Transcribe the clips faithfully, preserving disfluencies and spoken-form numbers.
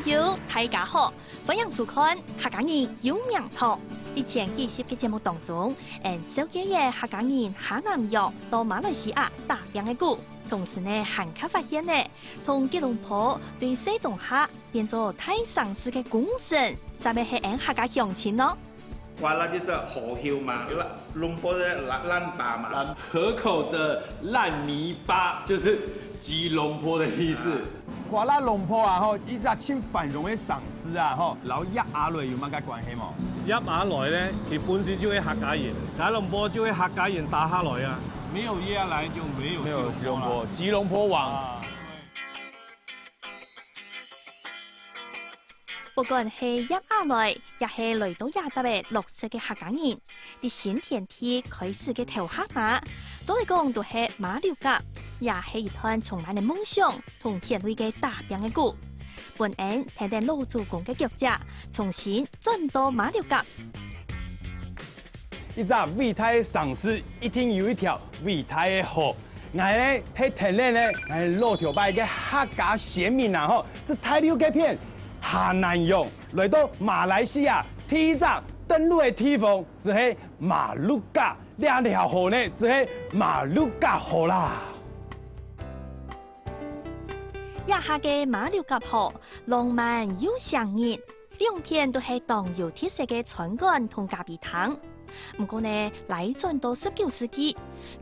友，大家好，歡迎收看《客家人有名堂》。以前幾集个節目當中，𠊎紹介个客家人下南洋到馬來西亞打拚个故，同時呢，還較發現呢，同吉隆坡對細中客變做大城市个功臣，煞乜係𠊎客家鄉親哦。 Kuala就是河口嘛，Lumpur是爛，爛粑嘛。河口的爛泥巴就是吉隆坡的意思。Kuala Lumpur啊，吼，一隻盡繁榮个城市啊，吼，摎葉阿來有麼个關係無？葉阿來呢，佢本身就係客家人，吉隆坡就係客家人打下來啊。沒有葉阿來就沒有吉隆坡啦。沒有吉隆坡，吉隆坡王。啊。 不管係葉阿來，也係來到這搭仔落腳个客家人，在新天地開始个頭下嘛，做得講都係馬六甲，也係一段充滿了夢想同前衛个打拚个故。分𠊎跈等老祖公个腳跡，重新轉到馬六甲。 一隻偉大个城市，一定有一條偉大个河。𠊎呢，係跈等呢，𠊎老頭擺个客家先民啊吼，自大陸該片下南洋，來到馬來西亞第一隻登陸个地方，就係馬六甲。這條河呢，就係馬六甲河啦。這下个馬六甲河，浪漫又生人， 兩片都係當有特色个餐館同咖啡廳。毋過呢，拉轉到十九世紀，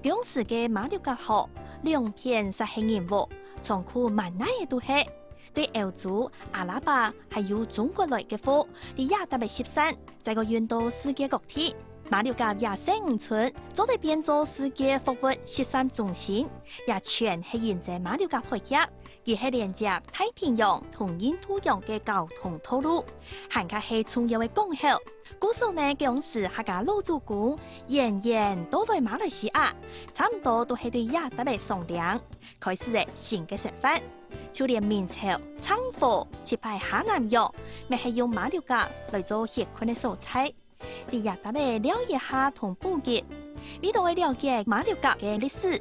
當時个馬六甲河兩片煞係人屋，長褲滿哪仔都係。對歐洲、阿拉伯還有中國來个貨，在這搭仔集散，再過運到世界各地。馬六甲這十五村，做得變做世界貨物集散中心，也全係因著馬六甲海峽。 佢係連接太平洋同印度洋个交通道路，還較係重要个港口。故所呢，當時客家老祖公遠遠到來馬來西亞，差毋多都係對這搭仔上梁，開始了新个生活。就連明朝鄭和直排下南洋，乜係用馬六甲來做歇睏个所在。 在這搭仔尞一下同補給，為著愛了解馬六甲个歷史，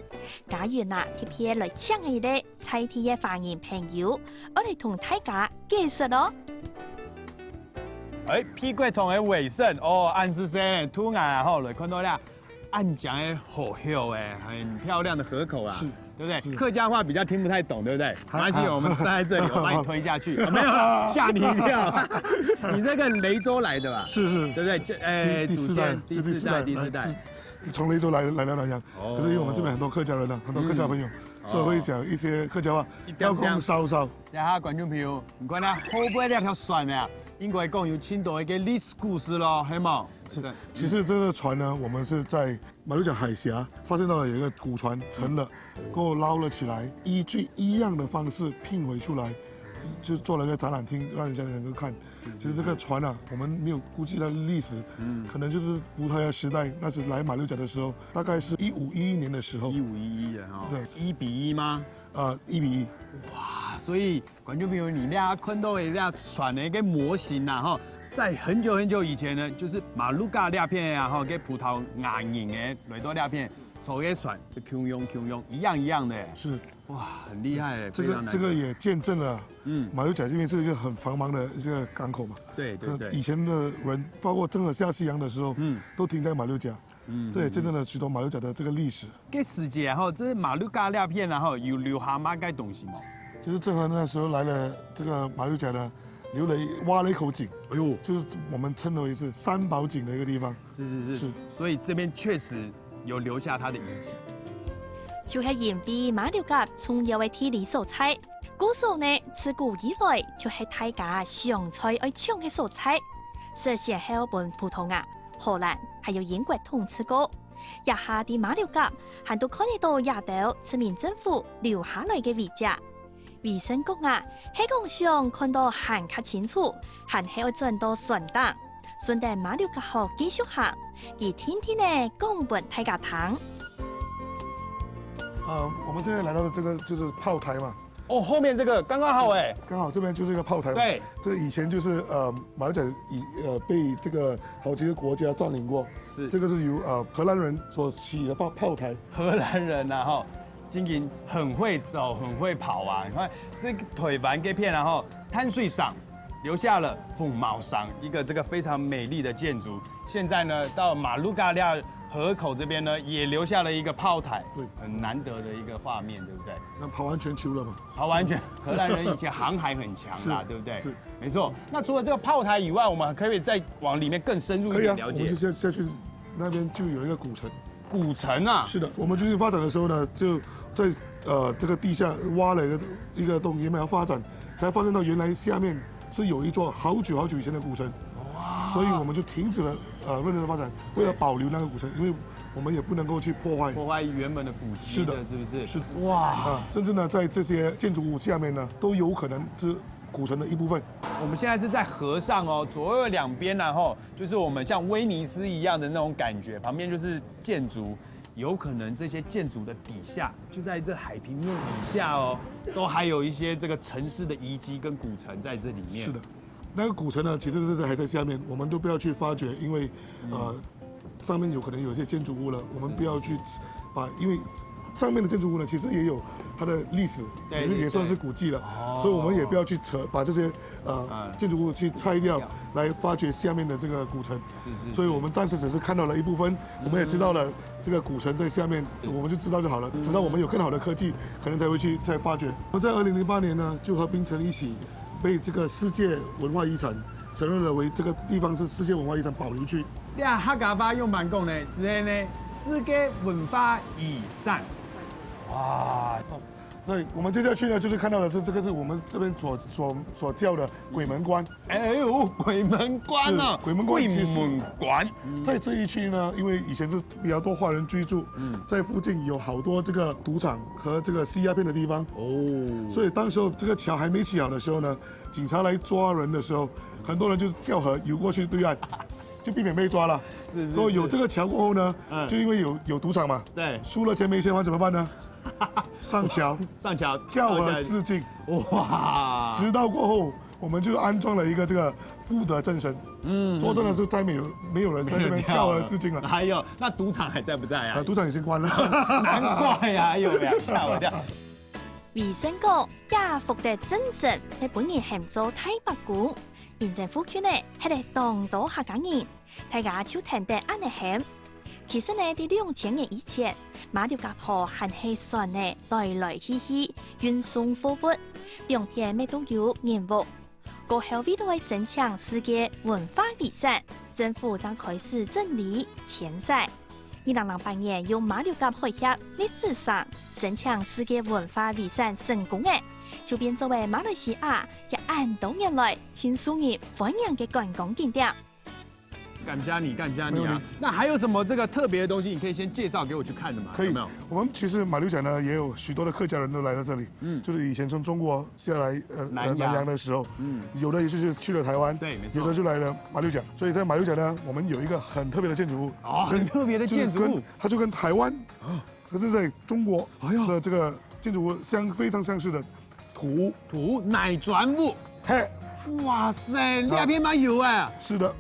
嘉雲啊特別來請一位在地个華人朋友，愛來同大家解說哦。哎，P國堂个尾聲哦，恁仔細，突然啊吼，來看到這恁靚个河口哎，很漂亮的河口啊。是。 對不對？是。客家話比較聽不太懂，對不對？沒關係，我們站在這裡，我把你推下去。啊，沒有，嚇你一跳。你這個雷州來的吧？是，是。對不對？這，哎，第，第四代，祖先，第四代，第四代。來，是從雷州來，來到南洋。哦。可是因為我們這邊很多客家人呢，很多客家朋友，嗯。所以會講一些客家話，哦。一點點。要講少少。等下，觀眾朋友，你看他後背那條船啊，應該講有盡多一個歷史故事咯，係無？是。對。其實這個船呢，我們是在 馬六甲海峽發現到了有一個古船沉了，過後撈了起來，依據一樣的方式拼回出來，就做了一個展覽廳，讓人家能夠看。其實這個船啊，我們沒有估計它的歷史，嗯。可能就是葡萄牙時代，那時來馬六甲的時候，大概是一五一一年的時候。一五一一的哈。對。一比一嗎？呃，一比一。哇，所以 觀眾朋友，你這看到个這船个一個模型啊，吼，在很久很久以前呢，就是馬六甲這片啊，吼，个葡萄牙人个來到這片，坐个船就共樣共樣，一樣一樣的。是。哇，很厲害耶，這個，非常難得。這個也見證了，嗯。馬六甲這邊是一個很繁忙的一個港口嘛。對，對，對。可能以前的人，包括鄭和下西洋的時候，嗯。都停在馬六甲。 嗯，這也見證了許多馬六甲的這個歷史。該時節吼，這馬六甲這片啊吼，有留下麼个東西無？其實鄭和那時候來了這個馬六甲呢，留了一，挖了一口井，哎呦。就是我們稱為是三寶井的一個地方。是，是，是。是。所以這邊確實有留下他的遺跡。就係因為馬六甲重要个地理所在，故所呢，自古以來就係大家上菜愛搶个所在，食先後分葡萄牙、 荷蘭還有英國統治過。這下在馬六甲，還都看得到這兜殖民政府留下來个遺跡。維生角啊，係講想看到還較清楚，還係愛轉到船頂，順等馬六甲河繼續行，佢定定仔講分大家聽。呃，我們現在來到的這個就是炮台嘛， 哦，後面這個剛剛好哎。剛好這邊就是一個炮台嘛。對。這以前就是，呃，馬六甲以，呃，被這個好幾個國家佔領過。是。這個是由，呃，荷蘭人所起的炮，炮台。荷蘭人啊，吼，真經很會走，很會跑啊。你看這個台灣這片啊，吼，淡水省留下了凤毛山一个这个非常美丽的建筑。现在呢，到马六甲河口这边呢，也留下了一个炮台，对，很难得的一个画面，对不对？那跑完全球了嘛？跑完全，荷兰人以前航海很强啦，是对不对？是。没错。那除了这个炮台以外，我们可以再往里面更深入一可以啊，点了解。我们就下下去那边就有一个古城。古城啊，是的，我们最近发展的时候呢，就在呃这个地下挖了一个一个洞，也没有发展，才发现到原来下面是有一座好久好久以前的古城，所以我们就停止了呃认真的发展，为了保留那个古城，因为我们也不能够去破坏。破坏原本的古迹是的是不是？是的。哇，啊，甚至呢，在这些建筑物下面呢，都有可能是古城的一部分。我们现在是在河上哦，左右两边然后就是我们像威尼斯一样的那种感觉，旁边就是建筑，有可能这些建筑的底下，就在这海平面底下哦，都还有一些这个城市的遗迹跟古城在这里面。是的，那个古城呢，其实是还在下面，我们都不要去发掘，因为呃上面有可能有一些建筑物了，我们不要去把，因为上面的建筑物呢，其实也有它的历史，对也是也算是古迹了，所以我们也不要去扯，把这些呃建筑物去拆掉，来发掘下面的这个古城。是是是。所以我们暂时只是看到了一部分，我们也知道了这个古城在下面，我们就知道就好了。直到我们有更好的科技，可能才会去再发掘。我们在二零零八年呢，就和槟城一起被这个世界文化遗产承认了为这个地方是世界文化遗产保留区。你看客家话用蛮讲呢，之后呢，世界文化遗产。哇，那我们接下去呢，就是看到的是这个是我们这边所所所叫的鬼门关。哎呦，鬼门关啊，是鬼门关其实鬼门关，在这一区呢，因为以前是比较多华人居住，在附近有好多这个赌场和这个吸鸦片的地方，哦，所以当时候这个桥还没起好的时候呢，警察来抓人的时候，很多人就跳河游过去对岸，就避免被抓了。是是如果有这个桥过后呢，嗯就因为有有赌场嘛，对，输了钱没钱还怎么办呢？上桥上桥跳河自尽，哇，直到过后，我们就安装了一个这个福德正神，嗯说真的是再没有没有人在这边跳河自尽了。还有，那赌场还在不在啊啊，？赌场已经关了。难怪呀，哎呦呀，吓我一跳。李生讲，这福德正神系本人喊做太伯公，因政府区呢，系来当多客家人，大家就跈等恁呢喊。其实呢，在两千年以前，马六甲河还係船呢來來去去運送貨物，兩片乜都有人屋。過後為到申請世界文化遺產，政府正開始整理遷徙。二零零八年由馬六甲海峽歷史上申請世界文化遺產成功个，就變做為馬來西亞這恁多年來盡受人歡迎个觀光景點。感謝你，感謝你啊没有你！那还有什么这个特别的东西，你可以先介绍给我去看的吗？可以有没有？，我们其实马六甲呢也有许多的客家人都来到这里，嗯就是以前从中国下来呃南洋南洋的时候，嗯，有的也是去了台湾，对，没错。有的就来了马六甲，所以在马六甲呢，我们有一个很特别的建筑物，哦，很特别的建筑物就是跟，它就跟台湾，可是在中国哎呦的这个建筑物相非常相似的土屋，土屋，奶砖屋。嘿，哇塞，你那边蛮有哎。是的，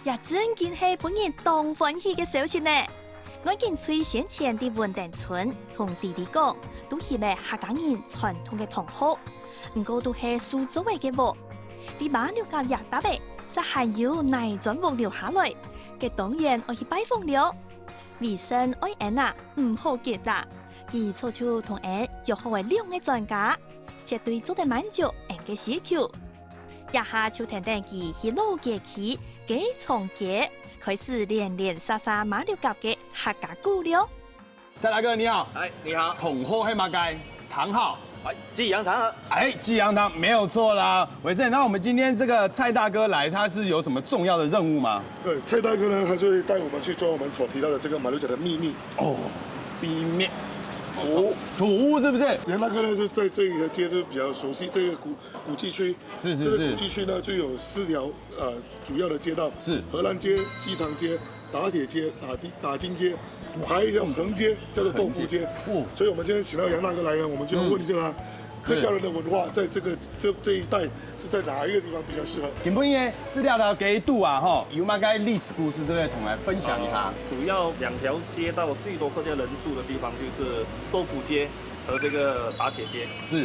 也真經係分人當歡喜个消息呢！我緊隨先前在文登村同弟弟講，都起碼客家人傳統个同學，毋過都係手做个个屋。在馬六甲這搭仔，實還有泥磚屋留下來，該當然愛去拜訪了。為生愛恩啊，毋好急啦，佢早就同恩約好个兩个專家，絕對做得滿足恩个需求。這下就跈等佢去老街區雞腸街，開始連連續續馬六甲个客家古了。蔡大哥你好，哎，你好，同學係麼个？唐好。哎，濟陽堂啊，哎，濟陽堂沒有錯啦。偉盛，那我們今天這個蔡大哥來，他是有什麼重要的任務嗎？对，蔡大哥呢，他就会带我们去做我们所提到的这个马六甲的秘密哦，秘密土屋。土屋是不是？杨大哥呢是在这一个街是比较熟悉这个古古迹区，是是这个古是，迹区呢就有四条呃主要的街道，是荷兰街、机场街、打铁街、打地打金街，还有一条横街叫做豆腐街。哦，所以我们今天请到杨大哥来呢，我们就要问一下他，客家人的文化在这个这这一带是在哪一个地方比较适合？今晡日資料到幾多啊？吼，有麼个歷史故事，對不對？同來分享一下。主要两条街道最多客家人住的地方就是豆腐街和这个打铁街是，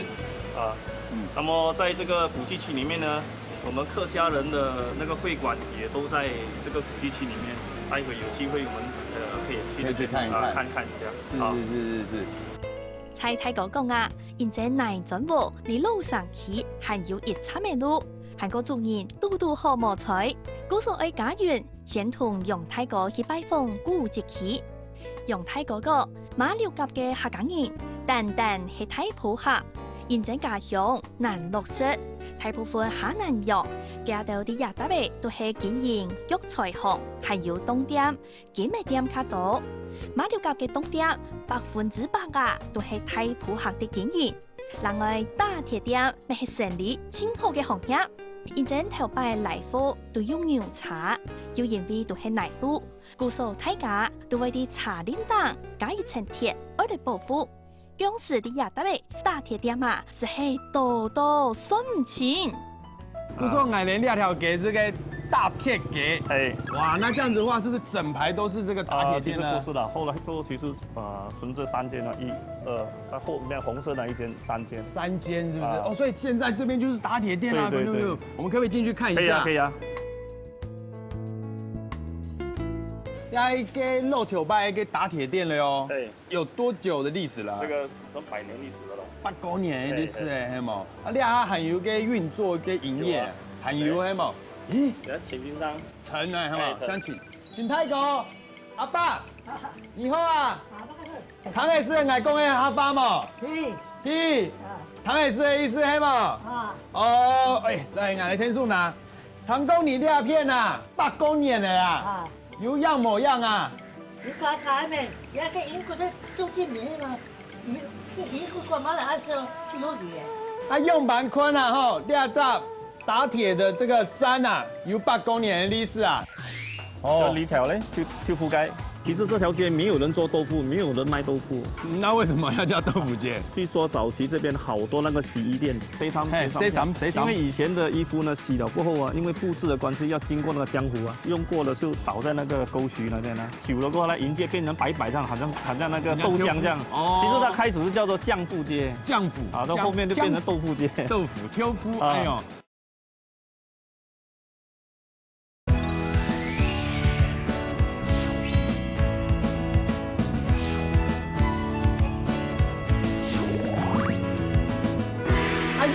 啊。嗯那么在这个古迹区里面呢，我们客家人的那个会馆也都在这个古迹区里面，待会有机会我们呃可以去那边啊看一下。是是是是是。在大哥講啊，因為泥磚屋離老城區還有一站个路，還過主人堵堵好無在，故所愛加運，先同楊大哥去拜訪古蹟區。楊大哥講，馬六甲个客家人單單係大埔客，因為家鄉難落實，大部分下南洋，佢兜在這搭仔都係經營藥材行，還有凍店。 金个店較多。馬六甲个凍店百分之百啊都係大埔客个經營。另外，打鐵店乜係生理盡好个行業。因為頭擺來貨都用牛車，又因為都係泥路，故所大家都會在車頂頂加一層鐵，愛來保護。 當時在這搭仔打鐵店啊，實係多到算毋清。不過，𠊎等這條街這個打鐵街，哎，哇，那這樣子的話，是不是整排都是這個打鐵店呢？啊，其實不是的，後來都其實呃，存這三間呢，一、二，那後面紅色那一間三間。三間是不是？啊。哦，所以現在這邊就是打鐵店啊，對對對。觀眾朋友，我們可不可以進去看一下？可以啊，可以啊。那一個老頭擺一個打鐵店了喲。對。 有多久的歷史了啊？這個都百年歷史了咯。百過年个歷史欸，嘿無？啊，這下還有个運作个營業，有啊。還有嘿無？咦，你看請先生。陳欸，嘿無？哎，陳。相請，請大哥，阿伯，你好啊。阿伯好。聽得識𠊎講个客話無？嘿。嘿，啊。聽得識个意思，嘿無？啊。哦，哎，來，𠊎來聽說啦。聽講你這片啊，百過年了啊，啊。有樣無樣啊？ 你家家咩？也个英國个做證明嘛，你你英國幹嘛來按說有理？啊，樣般看啊吼，這隻打鐵的這個磚啊，有百過年的歷史啊。哦，這泥頭咧，就就覆蓋。其實這條街沒有人做豆腐，沒有人賣豆腐。那為什麼要叫豆腐街？據說早期這邊好多那個洗衣店，洗衫，嘿，洗衫，洗衫，洗衫。因為以前的衣服呢，洗了過後啊，因為布質的關係，要經過那個漿糊啊，用過了就倒在那個溝渠那邊啊。 久了過後，它銀界變成白白這樣，好像好像那個豆漿這樣。哦。其實它開始是叫做漿糊街。漿糊。啊，到後面就變成豆腐街。漿，漿，豆腐，豆腐，啊。哎喲。啊，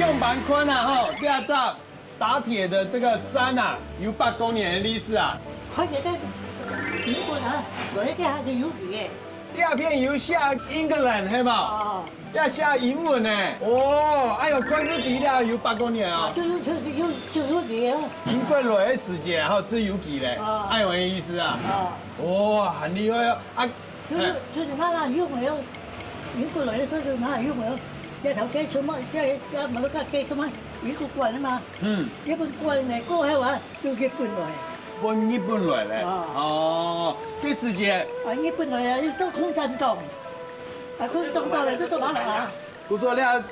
樣般看啊吼，這隻 打鐵的這個磚啊，有百多年的歷史啊。看這個英文啊，有一個還是有理的。這片有寫England，係無？哦。這寫英文呢。哦，哎喲，怪不得這有百多年啊。啊，就，就，就，就有理啊。英國來的時節，吼，就有理咧。哦。哎喲，意思啊。哦。哦，很厲害哦。啊， 就是，嘿。就是那，那有沒有，英國來的時候，那有沒有，這條街出賣，這，這馬路街出賣，英國管的嘛。嗯。日本管的過後啊，就日本來。分日本來咧。啊。哦，該時節。啊，日本來啊，都共產黨。啊，共產黨來，這幹嘛來啊？不錯，那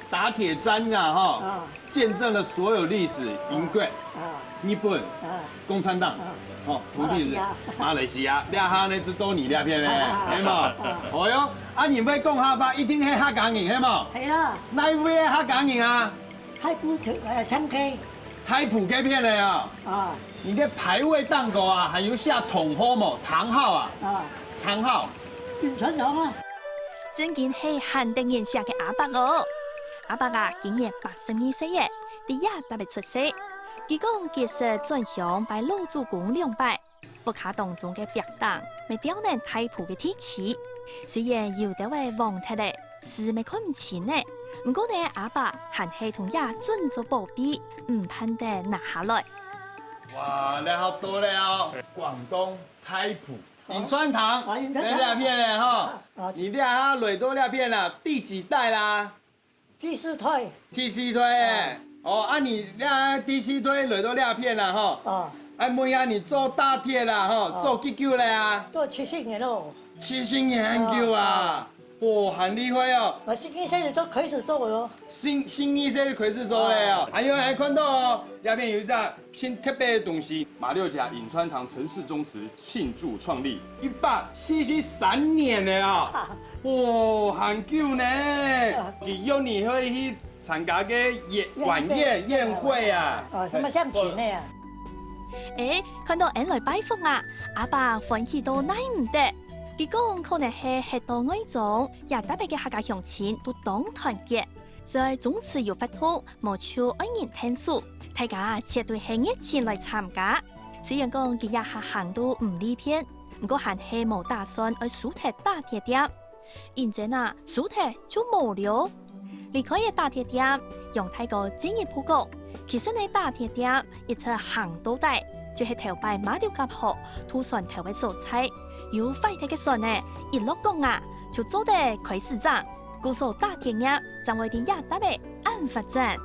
打鐵磚啊，吼，啊。見證了所有歷史，英國、啊。日本、啊。共產黨，啊。吼，統治馬來西亞。馬來西亞，這下呢，就到你這片咧，啊。係無？啊。哦喲，啊，你會講客話，一定係客家人，係無？係啊。哪一位係客家人啊？大埔，呃，長溪。大埔該片个啊。啊。你个牌位頂高啊，還有寫堂號無？堂號啊？啊。堂號。永川堂啊。 正經係還得人惜个阿伯哦。阿伯啊，今年八十二歲了，在這搭仔出世。佢講，佢識轉鄉拜老祖公兩擺，屋下當中个壁頂，乜雕等大埔个地區。雖然有兜仔黃忒了，字乜看毋清了，毋過呢，阿伯還係同這尊做寶貝，毋盼得拿下來。哇，你好多了哦，廣東大埔。 永川堂，啊，永川堂。在這片咧，吼。啊，啊。你這下來到這片啦，第幾代啦？第四代。第四代欸。啊。哦，啊，你這第四代來到這片啦，吼。啊。啊，問下你做打鐵啦，吼，啊。做幾久了啊？做七十年咯。七十年久啊。啊。哦，很厲害哦。我十一歲就開始做了。 十，十一歲開始做了哦。啊。還有，還看到哦，這片有一隻盡特別个東西，馬六甲永川堂陳氏宗祠慶祝創立一百四十三年了啊。哦，很久呢。啊。佢約你可以去參加个宴，晚宴，宴會啊。哦，什麼相親个啊？欸，看到𫣆來拜訪啊，阿伯歡喜到耐毋得。佢講可能係歇到外庄，這搭仔个客家鄉親都當團結，所以宗祠有活動，無就愛人𢯭手，大家絕對係熱情來參加。雖然講佢這下行到毋利便，毋過還係無打算愛收忒打鐵店。 認真啊，收忒就無了。離開了打鐵店，楊大哥進一步講，其實呢打鐵店一直行到底，就係頭擺馬六甲號渡船頭个所在，有壞忒个船呢，一落港啊，就做得開始整，故所打鐵業正會在這搭仔恁發展。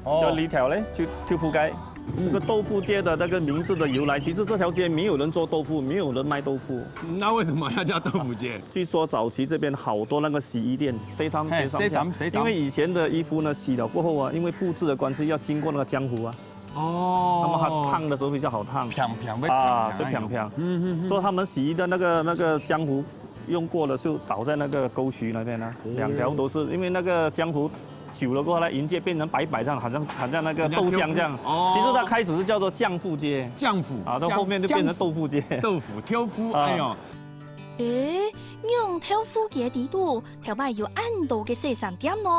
哦。有一條嘞，就豆腐街。嗯。這個豆腐街的那個名字的由來，其實這條街沒有人做豆腐，沒有人賣豆腐。那為什麼要叫豆腐街？據說早期這邊好多那個洗衣店，洗衫，嘿，洗衫，洗衫，洗衫。因為以前的衣服呢，洗了過後啊，因為布質的關係，要經過那個漿糊啊。哦。那麼它燙的時候比較好燙。漂漂，會啊，漂漂那種。就漂漂。嗯，嗯，嗯。所以他們洗衣的那個，那個漿糊 用過了就倒在那個溝渠那邊啊，哦。兩條都是，因為那個漿糊久了過後，它銀界變成白白這樣，好像，好像那個豆漿這樣。哦。其實它開始是叫做漿糊街。漿糊。啊，到後面就變成豆腐街。漿，漿，豆腐，豆腐，啊。哎喲。欸，仰豆腐街裡肚，頭擺有恁多个洗衫店呢？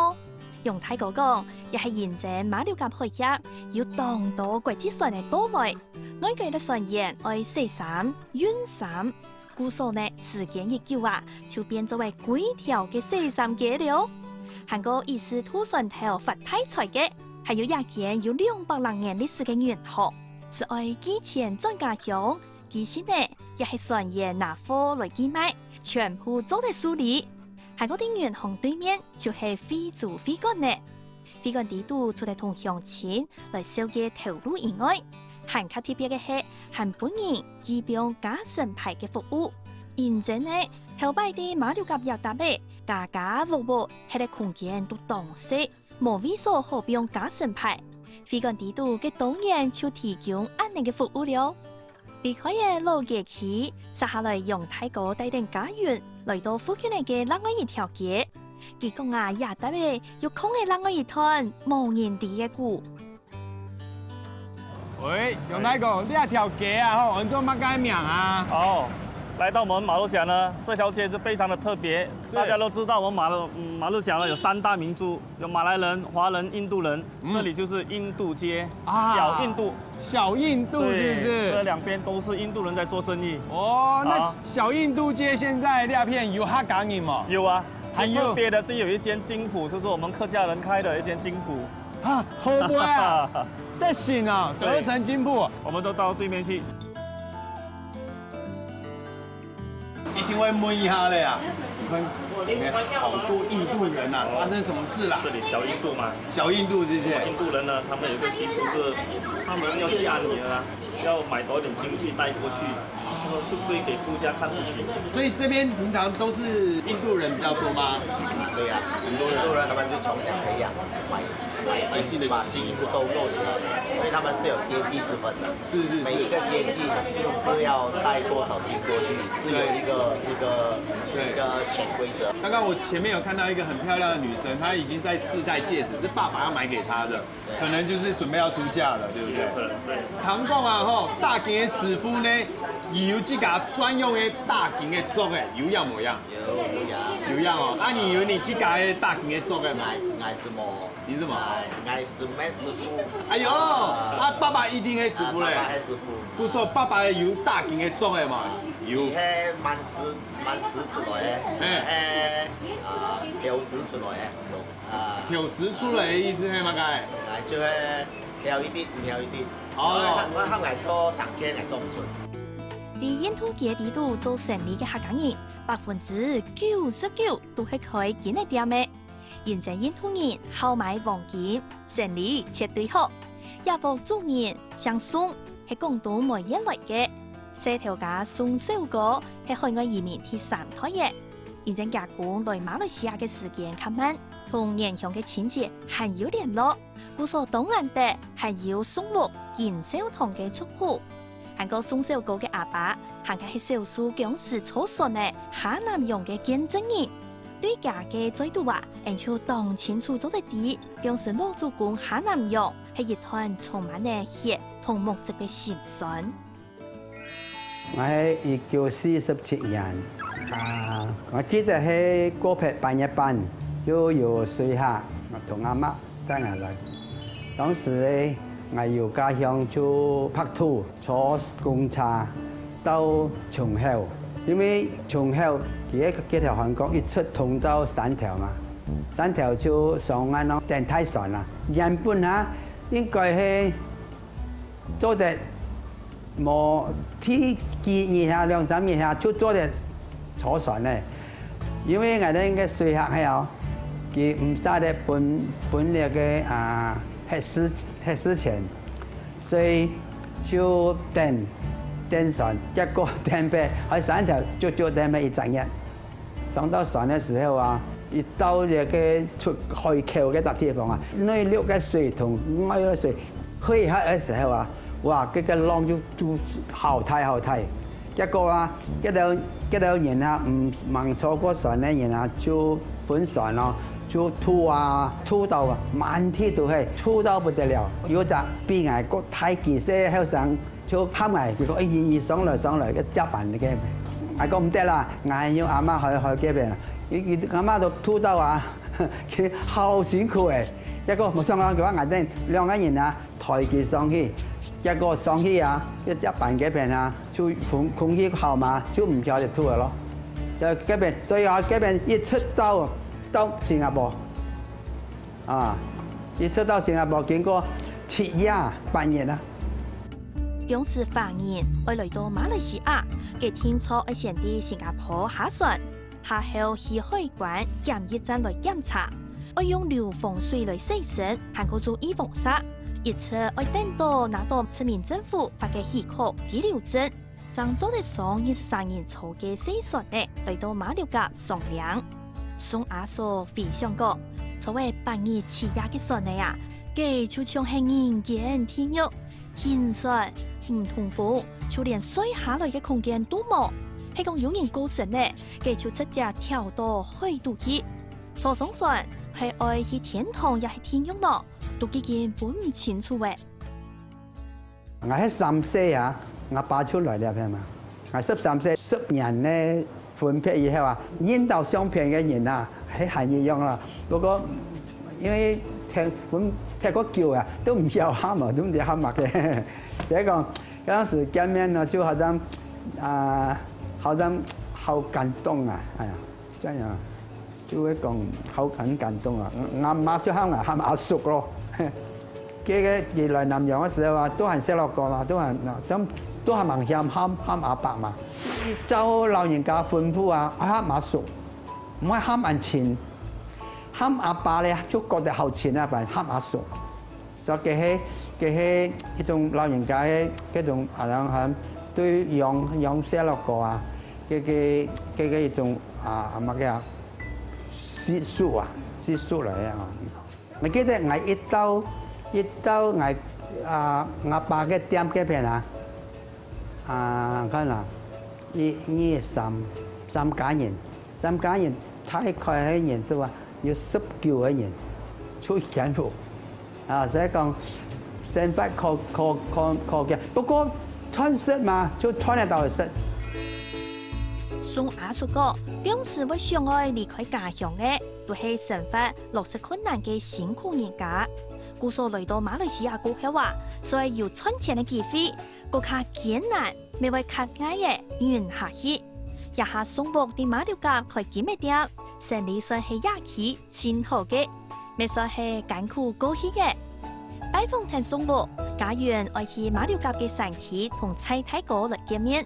楊大哥講，這係因為馬六甲海峽有當多國際船个到來，外國个船員愛洗衫、運衫， 故所呢，時間一久啊，就變做係歸條个洗衫街了。還過以時渡船頭發大財个，還有這間有兩百零年歷史个銀行，係愛寄錢轉家鄉，其實呢，也係船員拿貨來寄賣，全部做得處理。還過在銀行對面就係惠珠會館呢。 會館裡肚除了同鄉親來紹介頭路以外，還較特別个係，還分人寄放家臣牌个服務。因為呢，頭擺在馬六甲這搭仔，家家屋屋歇个空間都當細，無位所好放家臣牌。會館裡肚个當然就提供恁呢个服務了。 離開了老街區，接下來楊大哥帶等家人來到附近个另外一條街。佢講啊，這搭仔又囥了另外一段無人知个古。喂，楊大哥，這條街啊，吼，安做麼个名啊？哦，來到我們馬六甲呢，這條街是非常的特別。是。大家都知道，我們馬六，嗯，馬六甲呢有三大民族，有馬來人、華人、印度人。 嗯。這裡就是印度街，啊，小印度。小印度是不是？對，這兩邊都是印度人在做生意。哦，那，啊，小印度街現在這片有客家人嗎？有啊，還有。最特別的是有一間金鋪，就是我們客家人開的一間金鋪。啊，好不啊？在行啊，對。隔層金鋪。我們都到對面去。 一定會問一下的呀。你看，你看，好多印度人啊，發生什麼事啦？這裡小印度嘛。小印度是不是？印度人呢，他們有一個習俗是，他們要祭安妮啊，要買多一點金器帶過去，他們是不會給夫家看不起。所以這邊平常都是印度人比較多嗎？對呀，很多人。印度人他們就從小培養，買，買金嘛，金收購起來，所以他們是有階級之分的。 是，是，是。每一個階級就是要帶多少金過去，是有一個，對。一個，對。一個潛規則。剛剛我前面有看到一個很漂亮的女生，她已經在試戴戒指，是爸爸要買給她的，對啊。可能就是準備要出嫁了，對不對？有可能，對。聽講啊，吼，戴金个師傅呢，佢有自家專用个戴金个鑿仔，有影無影？有，有影。有影哦，啊，你有你自家个戴金个鑿仔嗎？𠊎係，𠊎係無。 你係麼？啊，𠊎係毋係師傅。哎喲，啊，爸爸一定係師傅咧。啊，爸爸係師傅。故所爸爸有戴金个鑿仔嘛？有。佢係滿師，滿師出來个，嘿。係，啊，挑師出來个，懂，啊。挑師出來个意思係麼个？啊，就係挑一滴，毋挑一滴。哦。𠊎喊，𠊎喊𠊎做生意，𠊎做毋出。在印度街裡肚做生理个客家人，百分之九十九都係開金个店个。 因為印度人好買黃金，生理絕對好。這屋主人姓宋，係廣東梅縣來个。細頭家宋小哥係海外移民第三代个。因為厥公來馬來西亞个時間較慢，同原鄉个親戚還有聯絡，故所當難得還有宋屋金兆堂个族譜。 還過宋小哥个阿爸，還過係少數僵屍坐船个下南洋个見證人。對厥个嘴肚啊，𠊎就當清楚做得知，張師傅祖公下南洋係一段充滿了血同目汁个辛酸。𠊎係一九四十七年，啊，𠊎記得係過別八月半，就有水客同阿嬤帶𠊎來。當時呢，𠊎由家鄉就白土坐公車到松口，因為松口佢个該條漢江一直通到汕頭嘛，汕頭就上岸咯，等大船啦。原本哈應該係 做得無第幾日下兩三日下就做得坐船了，因為𠊎兜个水客係哦，佢毋捨得分分這个啊核食核食錢，所以就等等船，結果等忒，還三條足足等忒一隻月。 上到船个時候啊，一到這个出海口个搭地方啊，內陸个水同外陸个水匯合个時候啊，哇，這个浪就就好大好大。結果啊，這兜這兜人啊，毋吂坐過船个人啊，就分船咯，就吐啊，吐到啊，滿地都係，吐到不得了。有隻比𠊎个大幾歲个後生， 就喊𠊎，佢講：「哎，你你上來上來，要接班个。」𠊎講：「毋得啦，𠊎還有阿嬤還還該片啊。」佢佢阿嬤都吐到啊，佢好辛苦誒。結果無想到佢話𠊎等兩個人啊，抬佢上去，結果上去啊，要接班該片啊，就空空氣好嘛，就毋曉得吐了咯。所以該片，所以啊，該片一直到到新加坡，啊，一直到新加坡經過七夜八日啊。 當時華人愛來到馬來西亞，佢定著愛先在新加坡下船，下後去海關檢疫站來檢查，愛用硫磺水來洗身，還過做預防射，一直愛等到拿到殖民政府發个許可居留證，正做得上二十三人坐个細船仔來到馬六甲上領。宋阿叔回想講，坐了八日七夜个船仔啊，該就像係人間地獄。 辛酸，毋通風，就連睡下來个空間都無。係講有人過身了，該就直接跳到海肚去。坐上船，係愛去天堂也係地獄呢？都已經分毋清楚了。 𠊎係三歲啊，𠊎爸就來這片嘛。𠊎十三歲，十年个分別以後啊，認到相片个人啊，係還一樣啦。不過因為忒分忒過久啊，都毋曉喊啊，都毋知喊麼个。所以講，當時見面呢，就好像啊，好像好感動啊，哎呀，這樣啊。 就會講好很感動啊。𠊎阿嬤就喊𠊎喊阿叔咯。該个佢來南洋个時候啊，都還細路哥嘛，都還都還吂曉喊喊阿伯嘛。照老人家吩咐啊，喊阿叔，毋好喊恁親，喊阿伯咧就覺得好親啊，喊阿叔。 所以佢係佢係一種老人家个該種啊，然後對養養細路哥啊，个个个个一種啊啊麼个啊，習俗啊，習俗來个啊。𠊎記得𠊎一到一到𠊎啊𠊎爸个店該片啊，啊看啊，一二三三家人，三家人大概个人數啊， 有十九個人出現咯。啊，所以講生活可可可可見，不過賺食嘛，就賺得到食。宋阿叔講，當時會想愛離開家鄉个，都係生活落實困難个辛苦人家。故所來到馬來西亞過後啊，所以有賺錢个機會，過較艱難，乜會較𠊎个忍下去。 這下宋屋在馬六甲開金仔店，生理算係這區盡好个，乜算係艱苦過去个。拜訪忒宋屋，家園愛去馬六甲个山區同蔡大哥來見面。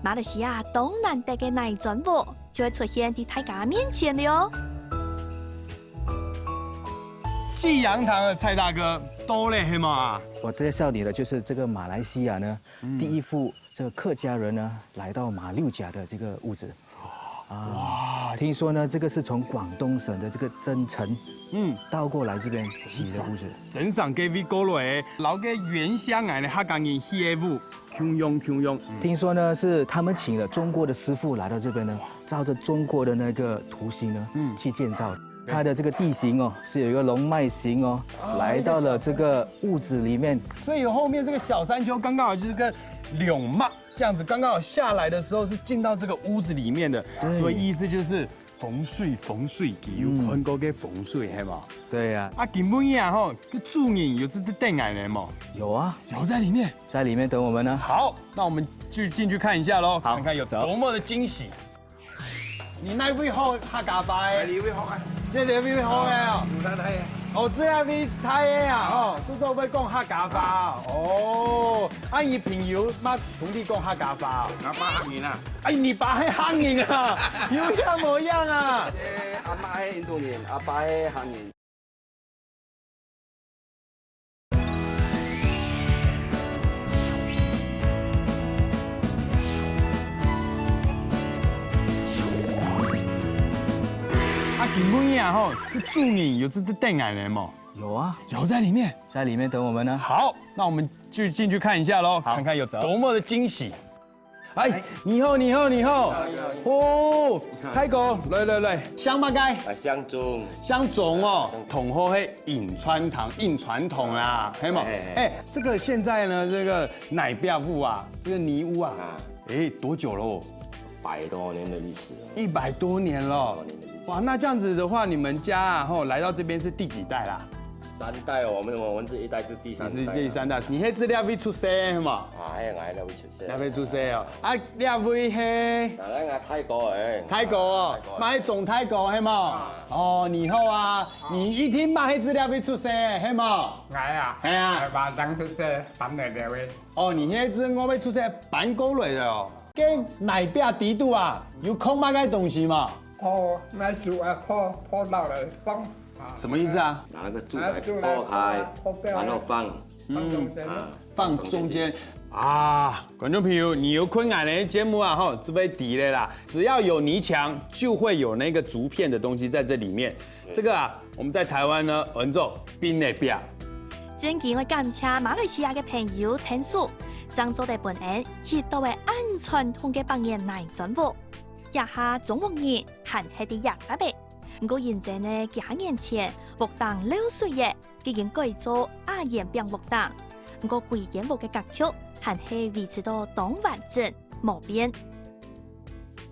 馬來西亞當難得个泥磚屋，就會出現在大家面前了哦。濟陽堂的蔡大哥，到了係嘛？我介紹你的就是這個馬來西亞呢，第一副這個客家人呢來到馬六甲的這個屋子。啊，聽說呢，這個是從廣東省的這個增城嗯，倒过来这边起的故事。真想给V哥了哎，老个原乡哎，客家人起个舞，共样共样。听说呢是他们请了中国的师傅来到这边呢，照着中国的那个图形呢，嗯，去建造。它的这个地形哦，是有一个龙脉形哦，来到了这个屋子里面。所以后面这个小山丘刚刚好就是个龙脉这样子，刚刚好下来的时候是进到这个屋子里面的，所以意思就是风水，风水，有看过个风水，系嘛？对呀。啊，今晡日啊吼，个主人有在等俺呢嘛？有啊，有在里面，在里面等我们呢。好，那我们就进去看一下喽，好，看看有多么的惊喜。你哪位学客家话个？你位学啊？这里位学个啊？武山大学。哦，这里位大学啊，哦，都做会讲客家话啊。哦，啊，你朋友嘛同你讲客家话啊？阿爸客人啊。哎，你爸系客人啊？有样模样啊？阿妈系印度人，阿爸系客人。啊，今晡日啊吼，个主人有在等俺呢嘛？有啊，有在里面，在里面等我们呢。好，那我们就进去看一下喽，好，看看有多么的惊喜。 哎，你好，你好，你好。哦，大哥，来来来，姓么个？啊，姓鍾。姓鍾哦，同學係印傳統，印傳統啦，係嘛？哎，這個現在呢，這個泥壁屋啊，這個泥屋啊，哎，多久了？百多年的歷史了。一百多年了。哇，那這樣子的話，你們家啊，吼，來到這邊是第幾代啦？三代哦，我們我們這一代是第三代。你是第三代，你係在這位出世係嘛？啊，係，𠊎這位出世。 這位出世哦。啊，這位係？啊，𠊎大哥誒。大哥哦，大哥。嘛係鍾大哥係無？啊。哦，你好啊，你一定嘛係在這位出世係無？𠊎啊，係啊。𠊎馬上出世，搬來這位。哦，你係在這位出世，搬過來的哦。該泥壁底肚啊，有囥麼个東西無？哦，拿樹啊，破，破落來放。啊。什麼意思啊？拿那個竹來破開，拿樹來破，破掉，然後放。嗯。放中間。啊。 放中間。啊，觀眾朋友，你有看𠊎个節目啊，吼，就會知了啦。只要有泥牆，就會有那個竹片的東西在這裡面。這個啊，我們在台灣呢，安做檳榔壁。真經愛感謝馬來西亞个朋友𢯭手，正做得分𫣆起到个恁傳統个百年泥磚屋。這下中國人還係在這搭个，毋過因為呢，幾下年前，屋頂漏水了， 已經改做瓦簷餅屋頂，毋過歸間屋个格局還係維持到當完整，無變。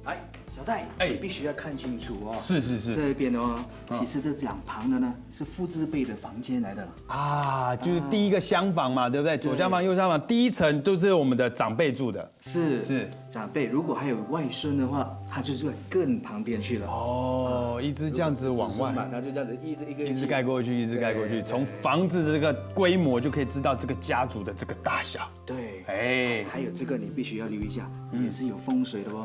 來，小戴，哎。你必須要看清楚哦。是，是，是。這一邊哦，嗯。其實這兩旁的呢，是父子輩的房間來的。啊，就是第一個廂房嘛，對不對？對。左廂房、右廂房，第一層都是我們的長輩住的。 是，是。長輩如果還有外孫的話，他就是會更旁邊去了。哦，啊，一直這樣子往外。如果是子孫嘛，他就這樣子一直一個一直蓋過去，一直蓋過去，對，對。從房子這個規模就可以知道這個家族的這個大小。對。哎。還有這個你必須要留意一下，嗯。也是有風水的哦。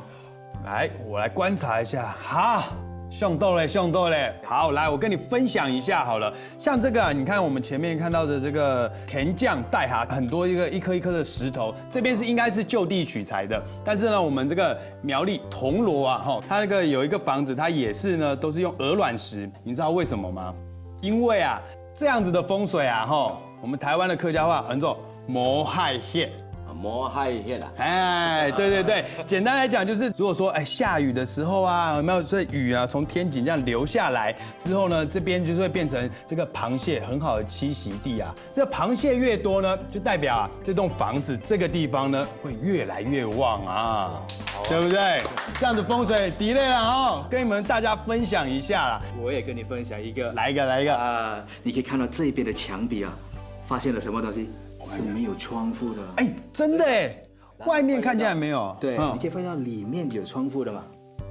來，我來觀察一下。哈，想到了，想到了。好，來，我跟你分享一下好了。 像這個啊，你看我們前面看到的這個天井底下，很多一個一顆一顆的石頭，這邊是應該是就地取材的。但是呢，我們這個苗栗銅鑼啊，吼，它那個有一個房子，它也是呢，都是用鵝卵石。你知道為什麼嗎？因為啊，這樣子的風水啊，吼，我們台灣的客家話安做無鞋楔。啊，無鞋楔啊。哎，對對對，簡單來講就是，如果說，哎，下雨的時候啊，有沒有這雨啊，從天井這樣流下來之後呢，這邊就是會變成 這個螃蟹很好的棲息地啊。這螃蟹越多呢，就代表啊，這棟房子這個地方呢，會越來越旺啊，對不對？這樣子風水知了啦吼，跟你們大家分享一下啦。我也跟你分享一個。來一個，來一個。啊，你可以看到這一邊的牆壁啊，發現了什麼東西？是沒有窗戶的。哎，真的哎， 外面看起來沒有。對，嗯。你可以發現到裡面有窗戶的嘛。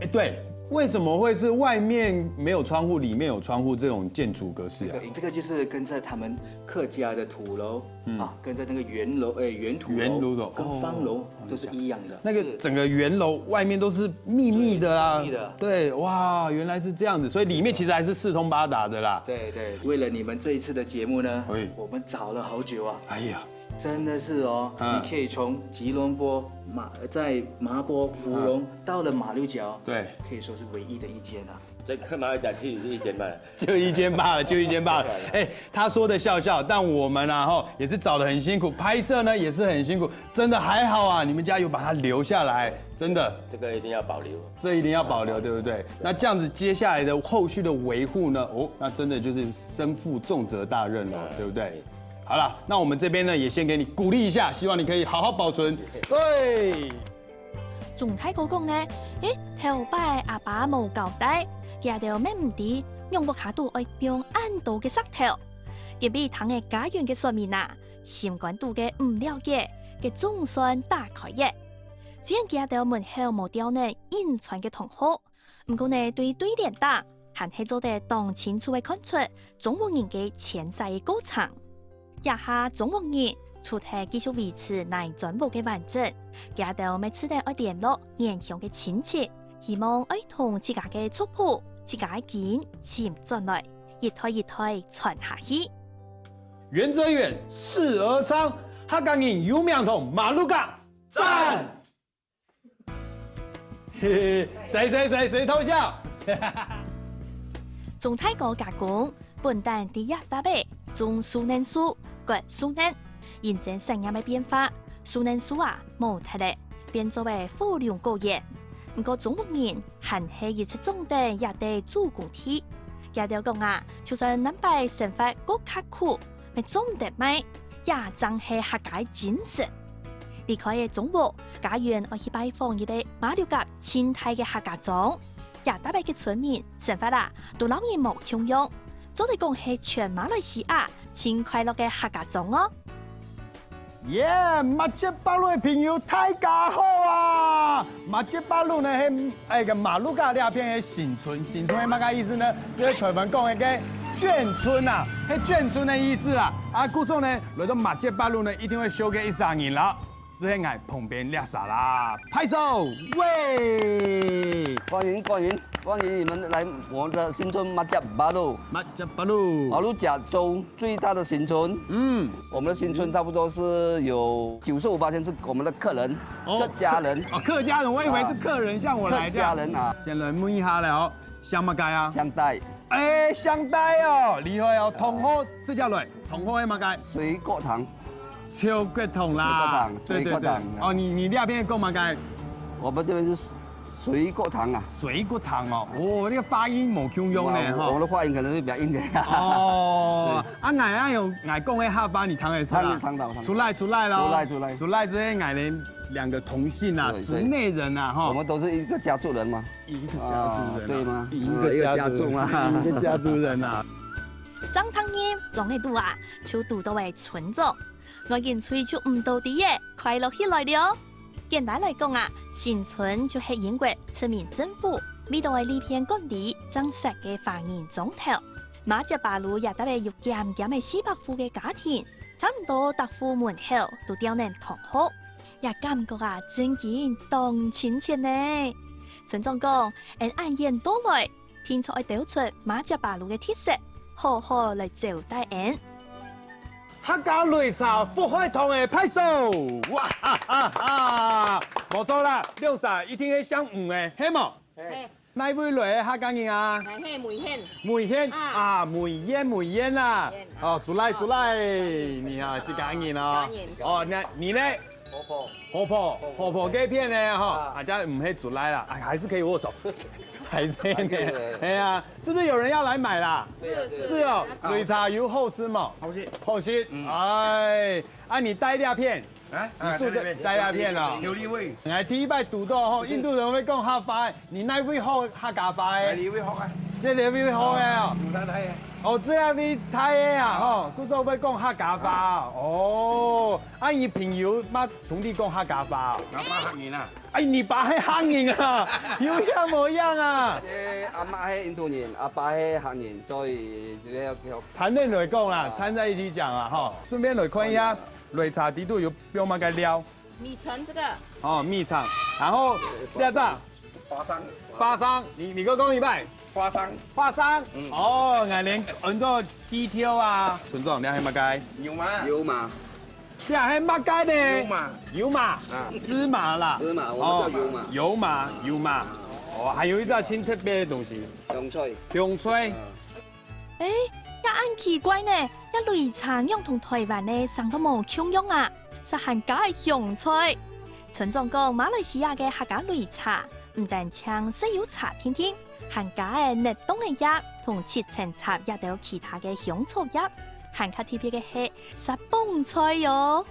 哎，對，為什麼會是外面沒有窗戶，裡面有窗戶這種建築格式啊？這個，這個就是跟著他們客家的土樓，嗯。啊，跟著那個圓樓，哎，圓土樓，圓爐樓，跟方樓，哦，都是一樣的。那個整個圓樓外面都是密密的啊。是，密密的。對，哇，原來是這樣子，所以裡面其實還是四通八達的啦。對，對，為了你們這一次的節目呢，哎。我們找了好久啊。哎呀， 真的是哦，嗯。你可以從吉隆坡、麻，在麻坡、芙蓉，嗯。到了馬六甲哦，對。可以說是唯一的一間啊。这个嘛，讲起是一千八。就一千八了，就一千八了。哎，他说的笑笑，但我们啊，吼，也是找得很辛苦，拍摄呢也是很辛苦，真的还好啊，你们家有把它留下来，真的。这个一定要保留。这一定要保留，对不对？那这样子，接下来的后续的维护呢？哦，那真的就是身负重责大任了，对不对？好了，那我们这边呢，也先给你鼓励一下，希望你可以好好保存。对。 鍾大哥講呢，欸，頭擺阿爸無交代，佢兜乜毋知，仰屋下肚愛放恁多个石頭。今晡日聽了家員个說明啊，心肝肚个毋了解，个總算打開了。雖然佢兜門口無吊等引泉个銅號，毋過呢，對對聯頂，還係做得當清楚个看出中國人个遷徙个過程。 這下中國人除忒繼續維持泥磚屋个完整，佢兜乜自然愛聯絡原鄉个親戚，希望愛同自家个族譜、自家个根尋轉來，一代一代傳下去。遠則遠，近而長，客家人有名堂，馬六甲，讚！ 嘿嘿，誰誰誰誰偷笑？鍾大哥家公本旦在這搭仔種樹奶樹、割樹奶，因爭產業个變化，樹奶樹啊無忒了，變做了火龍果園。毋過中國人還係一直種等這兜祖公地。佢兜講啊，就算南擺生活過刻苦， 乜種得賣，這正係客家个精神。離開了中國，家園愛去拜訪一個馬六甲盡大个客家莊。這搭仔个村民生活啊，都摎人無共樣，做得講係全馬來西亞盡快樂个客家莊哦。耶，馬偕壩路个朋友，大家好啊！馬偕壩路呢，係 哎，个馬六甲這片个新村，新村係麼个意思呢？就係臺灣講个眷村啊，係眷村个意思啦。啊，故所呢，來到馬偕壩路呢，一定會相見一儕人啦，就係𠊎旁邊這儕啦，拍手，喂！歡迎，歡迎，歡迎你們來我們的新村馬偕壩路。馬偕壩路。馬六甲州最大的新村。嗯。 我們的新村差不多是有九十五趴是我們的客人，哦。客家人。哦，客家人，我以為是客人，啊。像我來這樣。客家人啊。先來問一下了哦，姓麼个啊？姓戴。哎，姓戴哦，厲害哦。同學，這條來，同學係麼个？水果糖。秋桂糖啦。水果糖，對，對，對。水果糖。哦，你，你那邊講麼个？我們這邊是 水果糖啊。水果糖哦，哦，那個發音無共樣呢，哇，吼。我們的發音可能會比較硬點。哦，啊，𠊎啊有，𠊎講个客話，你聽得識啊？聽得，聽得，聽得。出來，出來咯。出來，出來。出來這些，𠊎等兩個同姓啊，對，對。族內人啊，吼。我們都是一個家族人嘛。一個家族人啊，啊，對嗎？一個家族嘛。一個家族人啊。張湯英，張个肚啊，就堵到个村長。 𠊎緊喙就毋到底耶，快樂起來了。簡單來講啊，新村就係英國殖民政府為到愛利便管理正設个華人庄頭。馬偕壩路也搭仔有減減个四百戶个家庭，差毋多逐戶門口都吊等糖號，這感覺啊，真經當親切呢。村長講，𫣆恁遠到來， 定著愛兜出馬偕壩路个特色，好好來招待𫣆。客家擂茶福海堂个拍手，哇哈哈哈！無錯啦，兩儕一定係姓吳个，係無？係。哪位來个客家人啊？𠊎係梅縣。梅縣啊。啊，梅縣，梅縣啦。梅縣啊。哦，出來，出來，哦，你好，自家人哦。自家人。哦，那你呢？ 婆婆。婆婆，婆婆該片呢，吼，啊。啊，這毋係出來啦，啊，還是可以握手，還是可以。還可以的。哎呀，是不是有人要來買啦？是，是。是哦，擂茶有好食無？好食。好食，嗯。哎，啊，你戴這片，啊，你住在，啊，戴這片。戴這片哦。有利味。來，第一擺堵到吼，印度人會講客話， 你哪位學客家話个？哪位學啊？這裡位學个哦。有他來啊。哦，這裡位大个啊，吼，故所會講客家話哦。哦，啊，你朋友嘛同你講客家話哦？阿爸客人啊。哎，你爸係客人啊，有影無影啊？誒，阿媽係印度人，阿爸係客人，所以這個要，要。摻等來講啦，啊。摻在一起講啊，吼。順便來看一下，擂茶底肚有放麼个料？ 米腸這個。哦，米腸。然後，第二隻。花生。花生，你，你給我講一擺。花生。花生。嗯。哦，𠊎等安到枝條啊。村長，你係麼个？油麻。油麻。你係麼个呢？油麻。油麻。啊。芝麻啦。芝麻，我們叫油麻。哦，油麻，油麻。哦，還有一隻盡特別个東西，香菜。香菜。嗯。欸，也恁奇怪呢，這擂茶仰同臺灣个生到無共樣啊，煞還加个香菜。村長講，馬來西亞个客家擂茶，毋單淨係有茶定定，還加个熱凍个葉同七層塔這兜其他个香草葉，還較特別个係，煞傍菜哦。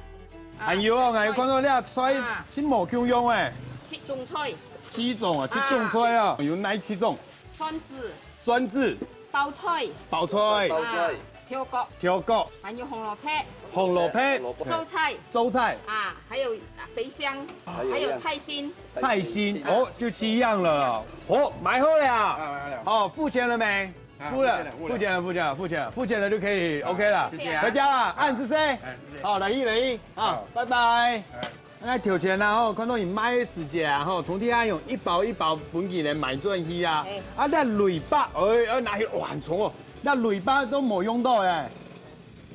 還有哦，𠊎有看到這菜啊，係無共樣欸。七種菜。四種啊，七種菜啊，有哪七種？ 蒜子、酸子、包菜、包菜、啊，豆角、豆角、還有紅蘿蔔、紅蘿蔔、紅蘿蔔、周菜、周菜、啊，還有，啊，茴香，還有還有菜心。菜心，哦，就七樣了哦。哦，買好了啊。啊，買好了。哦，付錢了沒？啊，付了，付錢了，付錢了，付錢了，付錢了，付錢了就可以，OK了。謝謝啊。回家了，恁仔細。欸，謝謝。好，來一，來一，啊，好。拜拜。欸。 該頭前啊吼，看到你賣个時節啊吼，通常愛用一包一包分佢來買轉去啊。欸。啊，該鐳把，欸，愛拿去，哇，很重哦。該鐳把都無用到欸。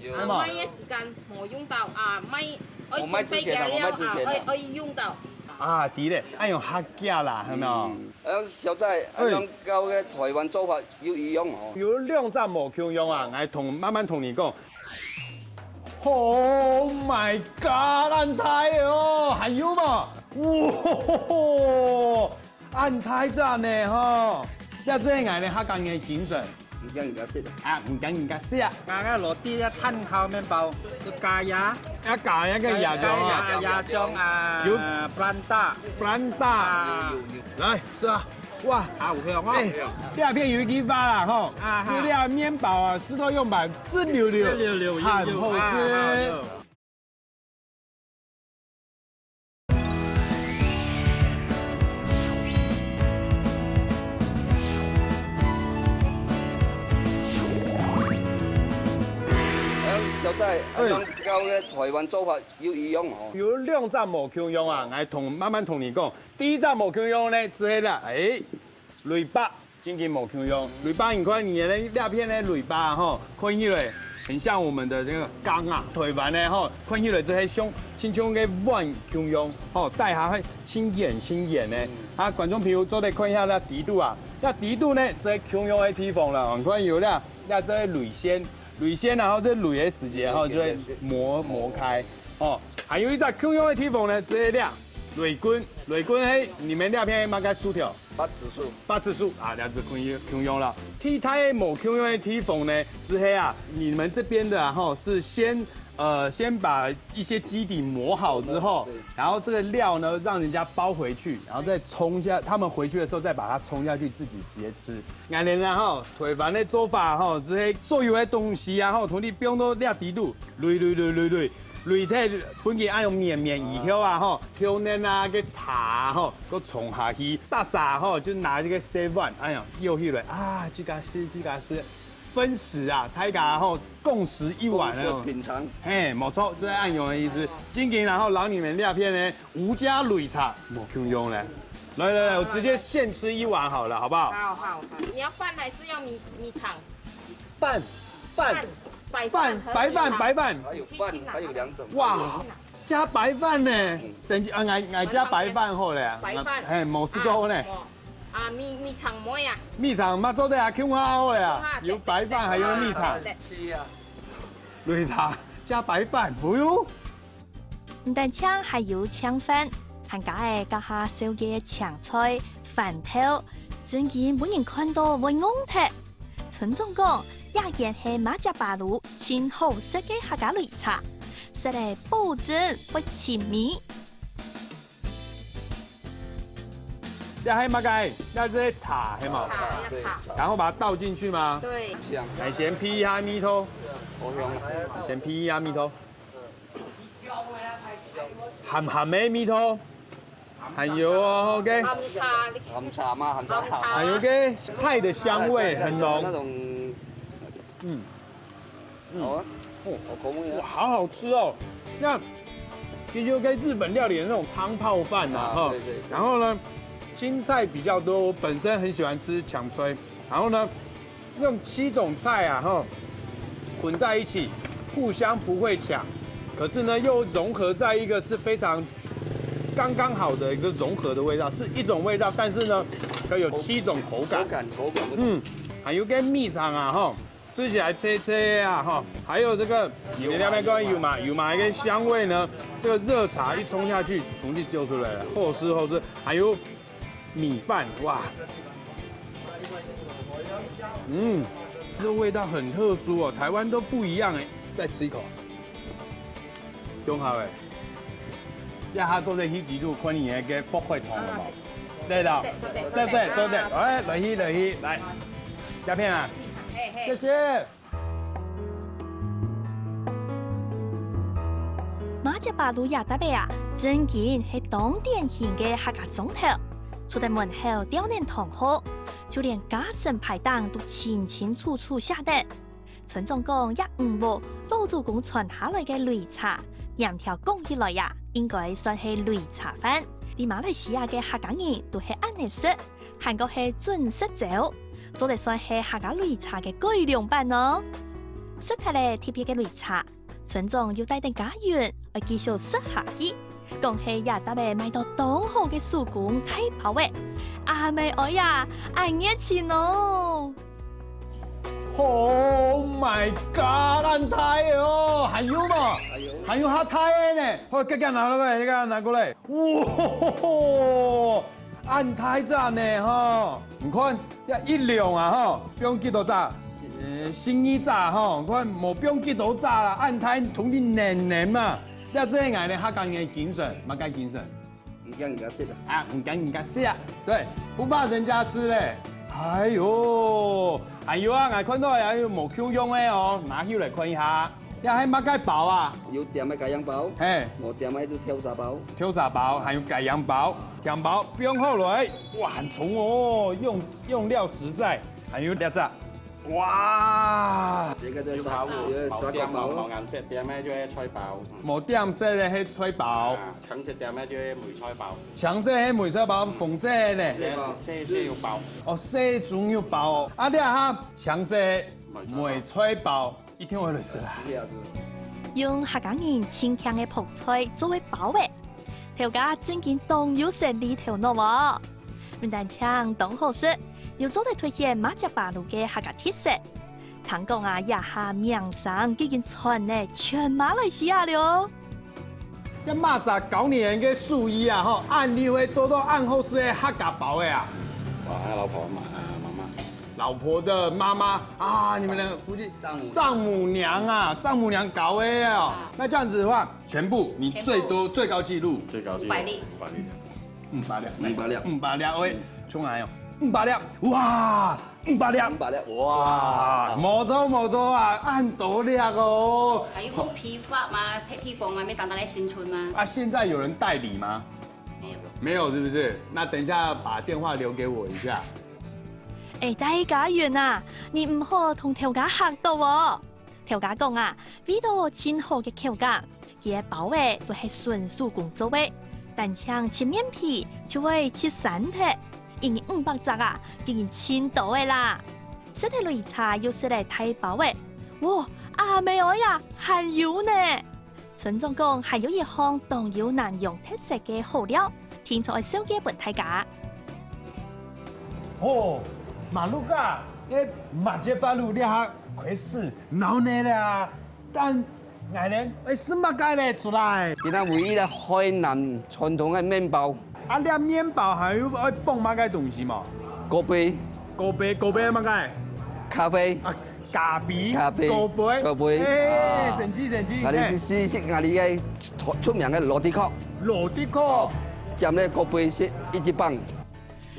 有。係無？賣个時間無用到啊，賣，愛準備个料啊，愛，愛用到。啊，對咧，愛用客家啦，係無？嗯，啊，小弟，欸。啊，用到个臺灣做法有一樣哦。有兩隻無共樣啊，來同，慢慢同你講。 Oh my god，恁大个哦，還有無？哇，恁大隻呢吼！這就係𠊎等客家人个精神。毋驚人家食啊。啊，毋驚人家食啊。剛剛落地个炭烤麵包，就加鹽。要加那個椰醬啊。加，加，加醬啊，有。Planta。Planta。啊。有，有，有。來，食啊。 哇，好香哦！欸，這片有一句話啦吼，啊哈。食這麵包啊，食到用飯直流流，直流流，很好吃。有，有，啊，好，有。欸，小弟，啊，欸。用到个臺灣做法有一樣哦。有兩隻無共樣啊，來同，慢慢同你講。 第一隻無共樣呢，就係啦，欸，鐳把，正經無共樣。鐳把，你看你个這片个鐳把吼，看起來很像我們的那個缸啊。臺灣个吼，看起來就係像，親像个碗共樣吼，戴下去盡圓盡圓个。啊，觀眾朋友做得看一下這底肚啊，這底肚呢，就係共樣个地方了。你看有這，這就係鐳線，鐳線，然後這鐳个時節吼，就會磨，磨開。哦，還有一隻共樣个地方呢，就係這。 雷公，雷公係你們那片麼个薯條？八子樹。八子樹啊，這隻共樣，共樣了。其他个無共樣个地方呢，就係啊，你們這邊的啊，吼，是先，呃，先把一些基底磨好之後，對，對。然後這個料呢，讓人家包回去，然後再沖下，他們回去的時候再把它沖下去，自己直接吃。𠊎等啊，吼，臺灣个做法，吼，這些所有个東西啊，吼，同你放到料底肚，雷，雷，雷，雷，雷。 鐳忒分佢恁樣綿綿以後啊，吼，後面啊，个茶啊，吼，擱沖下去，大家吼，就拿這個細碗，哎呀，舀起來啊，自家食，自家食，分食啊，大家吼，共食一碗那種。共食品嚐。嘿，無錯，就係恁樣个意思。正經，然後摎你們這片呢，吳家鐳茶，無共樣咧。來來來，我直接現吃一碗好了，好不好？好，好，好。你要飯還是要米，米腸？飯，飯，飯，白飯，飯，白飯，白飯。還有飯，還有兩種。哇， 加白飯呢？嗯。神奇啊，𠊎，𠎤加白飯好了啊。白飯。嘿，無試過呢。啊，無。啊，米，米腸無啊？米腸嘛做得啊，共下好了啊。共下，有白飯還有米腸。對，對，對。是啊。鐳茶加白飯，哎喲。毋單淨還有淨飯，還加个加下燒个青菜、番豆，真經分人看到會戇忒。 村長講，這間係馬家巴魯盡好食个客家擂茶，食了保證會沉迷。這係麼个？這係茶，係無？茶，要茶。然後把它倒進去嗎？對。這樣。來先鼻下味道。好香啊。先鼻下味道。 鹹鹹个味道，還有哦，OK。鹹茶，鹹茶嘛，鹹茶。鹹茶。還有OK，菜的香味很濃。那種，嗯，嗯。好啊。哦，好口味啊。哇，好好吃哦。那其實就跟日本料理的那種湯泡飯啊，啊，哈。對，對，對。然後呢，青菜比較多，我本身很喜歡吃青菜。然後呢， 用七種菜啊，吼，混在一起，互相不會搶，可是呢，又融合在一個是非常剛剛好的一個融合的味道，是一種味道，但是呢，它有七種口感。口感，口感不同。嗯，還有个蜜腸啊，吼，吃起來脆脆啊，吼，還有這個，你那邊剛剛有嘛，有嘛一個香味呢，這個熱茶一沖下去，從這就出來了，好食好食。還有米飯，哇，嗯，這味道很特殊哦，台灣都不一樣哎，再吃一口。 中好誒。這下做得去記錄，看你个福氣通了無？對了，對對對，哎，來去來去，來，這片啊，謝謝。馬偕巴魯這搭仔啊，正經係當典型个客家庄頭，出得門口就能䟘好，就連家神牌頂都清清楚楚寫等。 村長講，這五屋老祖公傳下來个擂茶，黏條講起來呀，應該算係擂茶飯。在馬來西亞个客家人都係恁呢食，還過係準食晝，做得算係客家擂茶个改良版哦。食忒了特別个擂茶，村長又帶等家人愛繼續食下去。講係這搭仔買到當好个手工大包仔，阿姆哀呀，恁熱情哦！ Oh my god，恁大个哦，還有無？還有。還有較大个呢，好，遽遽拿落來，遽遽拿過來。哇，恁大隻呢吼！你看，這一籠啊吼，放幾多隻？呃，十二隻吼，你看無放幾多隻啦，恁大同你淰淰嘛。這就係𠊎等客家人个精神，麼个精神？ 毋驚人家食啊。啊，毋驚人家食啊。對，不怕人家吃嘞。哎喲，還有啊，𠊎看到還有無共樣个哦，拿起來看一下。這係麼个包啊？有點个雞樣包，嘿，無點个就豆沙包。豆沙包，還有雞樣包，甜包，放好來。哇，很重哦，用，用料實在。還有這隻， 哇！這個就係，有包，這個係包包，無，無顏色，點个就係菜包。無點色个係菜包。啊，青色點个就係梅菜包。青色係梅菜包，紅色个呢？紅色包。紅色，紅色有包。哦，紅色有包哦。啊，這下青色梅菜包。梅菜包，一定愛來食啊。是啊，是啊。用客家人清腔个泡菜做个包仔，頭家正經當有生理頭腦哦。毋單淨當好食，又做得凸顯馬偕巴魯个客家特色。 聽講啊，這下名聲已經傳了全馬來西亞了。這麼儕教你个手藝啊，吼，恁樣會做到恁好食个客家包仔啊？哇，老婆嘛，啊，媽媽。老婆的媽媽啊，你們兩個夫妻，丈母，丈母娘啊，丈母娘教个哦。啊。那這樣子的話，全部你最多，全部。最高紀錄。最高紀錄。五百粒。五百粒。五百粒。五百粒。五百粒，喂，嗯。衝來哦，五百粒，哇！ 五百粒。五百粒，哇！哇，無錯，無錯啊，恁多粒哦。還有冇批發嘛？別地方啊，乜單單來新村嘛？啊，現在有人代理嗎？沒有。沒有，是不是？那等一下把電話留給我一下。哎，大家遠啊，你毋好同頭家嚇到哦。頭家講啊，為著盡好个口感， 佢个包仔都係純手工做个，單淨切面皮就會切散忒，因為五百隻啊，已經盡多个啦。食忒擂茶又食了大包仔，哇，阿姆哀啊，還有呢！村長講還有一項當有南洋特色个好料，定著愛紹介分大家。哦，馬六甲，个馬偕巴魯這下開始鬧熱了啊！ 但𠊎等愛食麼个咧出來？今仔唯一个海南傳統个麵包。啊，這麵包還有愛放麼个東西無？咖啡。咖啡，咖啡麼个？咖啡。啊，咖啡，咖啡，咖啡。咖啡。哎，啊。神奇，神奇。𠊎等係，係，係𠊎等个出，出名个roti kok。Roti kok。哦，兼个咖啡係一級棒。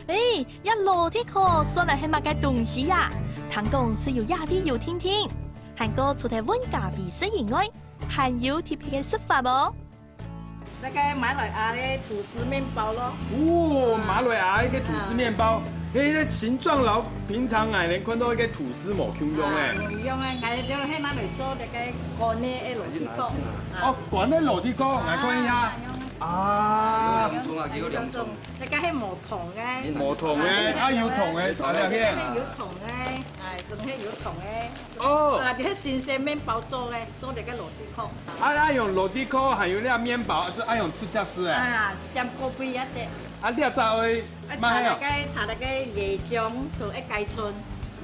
哎，這roti kok算來係麼个東西呀？聽講係有野味有定定，還過除忒搵咖啡色以外，還有特別个食法無？那個馬來亞的吐司麵包咯。哦，馬來亞一個吐司麵包，哎，這形狀摎平常𠊎等看到一個吐司無共樣哎。啊，無共樣啊，𠊎就係拿來做那個乾个roti kok。啊。哦，乾个roti kok，來看一下。啊，啊，有兩種啊，有兩種。這个係無糖个。無糖个，啊，有糖个，有糖个。啊，這个係有糖个，哎，這个係有糖个。哦。啊，這个新鮮麵包做个，做這个roti cone。啊，啊，用roti cone，還有這麵包，啊，這啊用自家食个。啊，點咖啡一滴。啊，這隻愛啊，買啊。炒那个，炒那个椰浆同一雞春。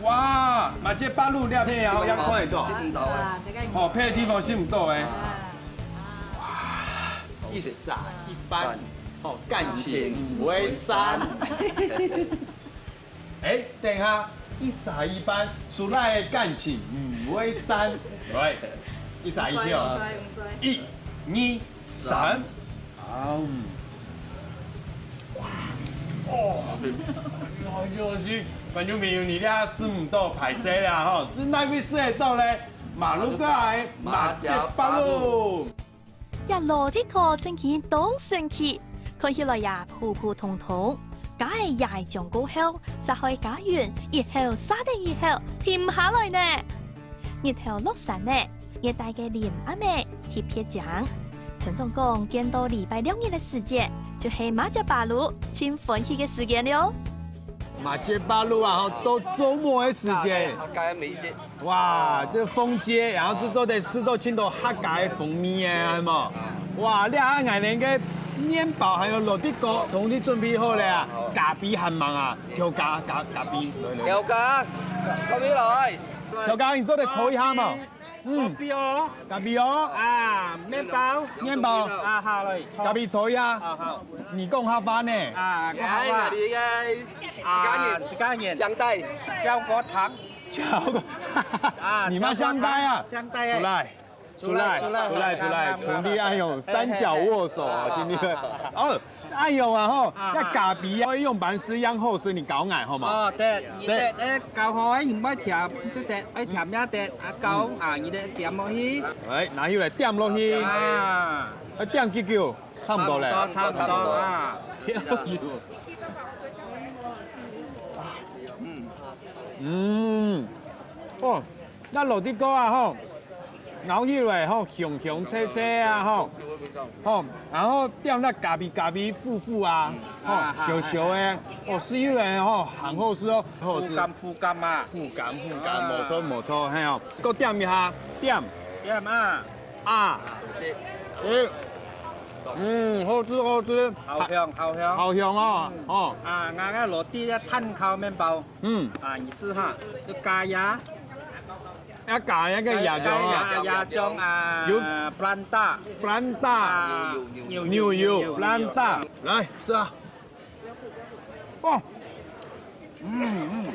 哇，馬偕八路這片也，也看得到。食毋到个。啊，這个哦，別个地方食毋到个。啊。 一儕一半，哦，感情毋會散。哎，等一下，一儕一半，出來个感情毋會散。來，一儕一票。一、二、三。啊，嗯。哇，哦，哎喲，就是，觀眾朋友，你這食毋到，敗勢啦吼，是哪位食得到呢？馬六甲个馬偕八路。 這roti cone正經當神奇，看起來也普普通通，加个椰漿過後，煞會加勻，一口續等一口，停毋下來呢。日頭落山呢，熱帶个林暗仔特別靚。村長講，見到禮拜六日个時節，就係馬偕八路盡歡喜个時間了。馬偕八路啊，吼，到週末个時節。客家个美食。 哇，這封街，然後製作的食到盡多客家个風味个，係無？哇，這下𠊎等个麵包還有roti cone，統統準備好了啊！好。咖啡還吂啊？調咖，咖，咖啡，來，來。調咖，咖啡來。調咖，你做得坐一下無？嗯。咖啡哦。咖啡哦。啊，麵包。麵包。啊，好，來，坐。咖啡坐一下。好，好。你講客話呢？啊，講客話。哎，𠊎等个自家人，啊，自家人。相帶。焦鍋湯。 腳，啊，你嘛相帶啊！相帶欸。出來，出來，出來，出來，出來，出來，兄弟，哎喲，三腳握手啊，兄弟。哦，哎喲啊吼，啊，該咖啡啊，用板絲樣厚實，你搞𠊎好嗎？哦，對，你得，對。哎，搞好，哎，你莫甜，就得，哎，甜也得，啊，搞，嗯。啊，你得點落去。哎，拿起來點落去。啊。哎，點幾久？差不多嘞。差不多，差不多啊。點落去。嗯。嗯。哦。 該roti cone啊吼，咬起來吼，香香脆脆啊吼，吼，然後點該咖啡咖啡苦苦啊，吼，啊，燒燒个，哦，食起來吼，還好食哦，好食。口感，口感啊。口感，口感，無錯，無錯，嘿哦。再點一下，點。點啊。啊。嗯，好食，好食。好香，好香。好香哦，哦。啊，𠊎个roti个炭烤麵包。 嗯。啊，你試下，要加椰。要加那個椰漿啊。加，加椰漿啊，有plantain。plantain。啊，牛油，牛油，牛油，plantain。來，試啊。哦。嗯，嗯。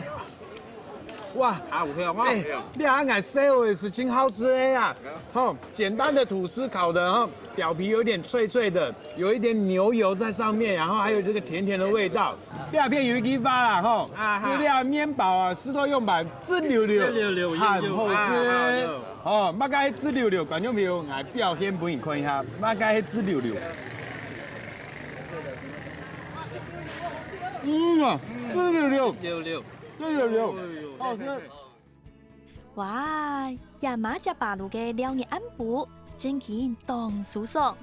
哇。好香哦。哎，你看𠊎細个時盡好食个啊。吼，簡單的吐司烤的吼，表皮有點脆脆的，有一點牛油在上面，然後還有這個甜甜的味道。 這片有一句話啦，吼，啊，哈。食這麵包啊，食到用板直溜溜，直溜溜，還好食。啊，好，好。哦，麼个係直溜溜？觀眾朋友，𠊎表現分你看一下，麼个係直溜溜。嗯啊，直溜溜，溜溜。直溜溜，哎喲，好吃。嘿，嘿，嘿。 哇，這馬偕八路个尞日暗晡，真經當舒爽。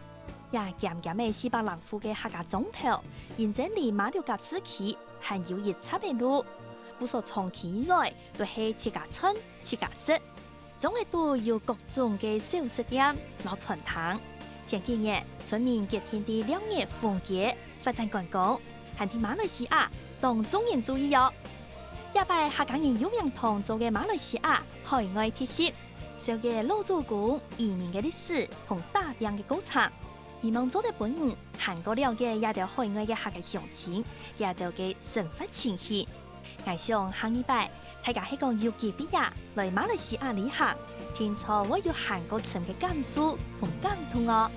這鹹鹹个四百零戶个客家庄頭，因正離馬六甲市區還有一站个路，故所長期以來都係自家賺、自家食。庄仔肚有各種个小食店摎餐廳。前幾年，村民決定在尞日封街 發展觀光，還在馬來西亞當受人注意哦。這擺客家人用仰糖做个馬來西亞海外特色，紹介老祖公移民个歷史同打拚个過程，希望做得分你還過了解這兜海外个客家鄉親，佢兜个生活情形。 𠊎想下二擺，大家係講有機會啊，來馬來西亞旅行，定著會有還過深个感受同感動哦。